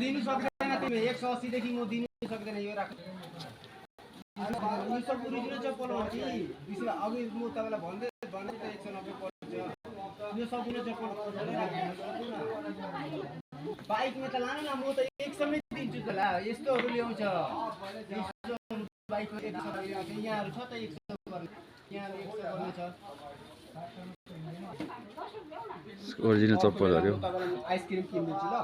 दिनु सक्दैन तिमी 180 देखि म दिनु सक्दैन यो राख यो सब ओरिजिनल चप्पल हो कि बिस्वा अघि म तपाईलाई भन्दै त 190 पर्छ यो सब ओरिजिनल चप्पल बाइकमा त लानु न म त 100 मै दिन्छु त ला यस्तोहरु ल्याउँछ बाइकमा यहाँहरु छ त 100 गर्ने यहाँ 100 गर्ने छ ओरिजिनल चप्पलहरु आइसक्रिम किन्दिन्छु ल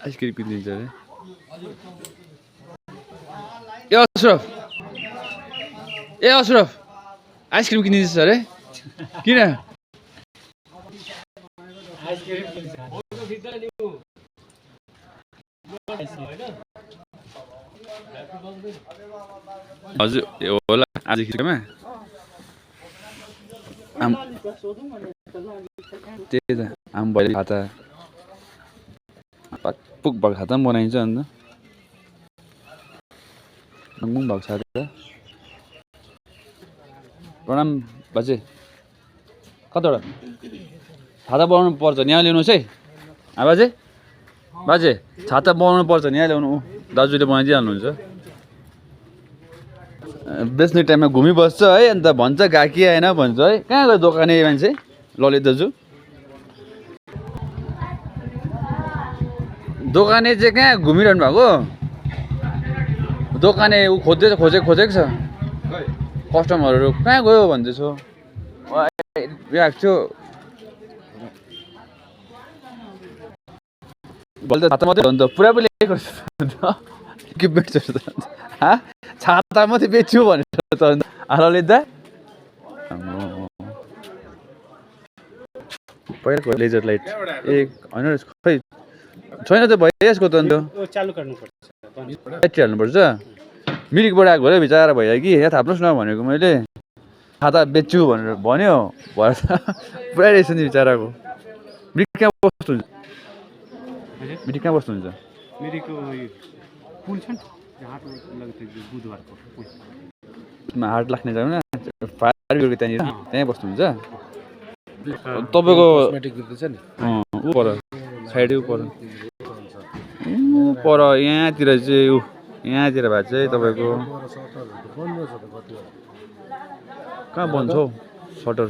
आइसक्रिम किनिदिन्छ अरे ए अशरफ आइसक्रिम किनिदिन्छ अरे किन आइसक्रिम किन्छ हजुर होला आज खिचमा त्यही त आम भयो खाता पुक भएको खाता पनि बनाइन्छ अन्त नङ्गुङ भएको छ त प्रणाम बाजे कतिवटा छाता बनाउनु पर्छ यहाँ ल्याउनुहोस् है बाजे बाजे छाता बनाउनु पर्छ यहाँ ल्याउनु दाजुले बनाइदिइहाल्नुहुन्छ बेच्ने टाइममा घुमिबस्छ है अन्त भन्छ गाकी आएन भन्छ है कहाँ गयो दोकाने मान्छे ललित दाजु दोकाने चाहिँ कहाँ घुमिरहनु भएको दोकाने ऊ खोजेको छ कस्टमरहरू कहाँ गयो भन्दैछु आएको थियो भोलि त छाता मात्रै हो नि त पुरा पनि ल्याएको के बेच्छ त छाता मात्रै बेच्यो भनेर त ललित दा पहिलाको लेजर लाइट ए होइन खै छैन त भयो यसको त अन्त चालु गर्नुपर्छ ब्याट्री हाल्नुपर्छ मिरिकबाट आएको भरे बिचरा भइयो कि यहाँ थाप्नुहोस् न भनेको मैले छाता बेच्छु भनेर भन्यो भएर त पुरा रहेछ नि बिचराको मिरिक कहाँ बस्नुहुन्छ मिरिक कहाँ बस्नुहुन्छ मिरिकको पुल छ नि हाट बुधबारको हाट लाग्ने जग्गा फायर त्यहीँ बस्नुहुन्छ तपाईँको ऊ पर साइड ऊ पर यहाँतिर चाहिँ यहाँतिर भए चाहिँ तपाईँको कहाँ बन्छ हौ सटर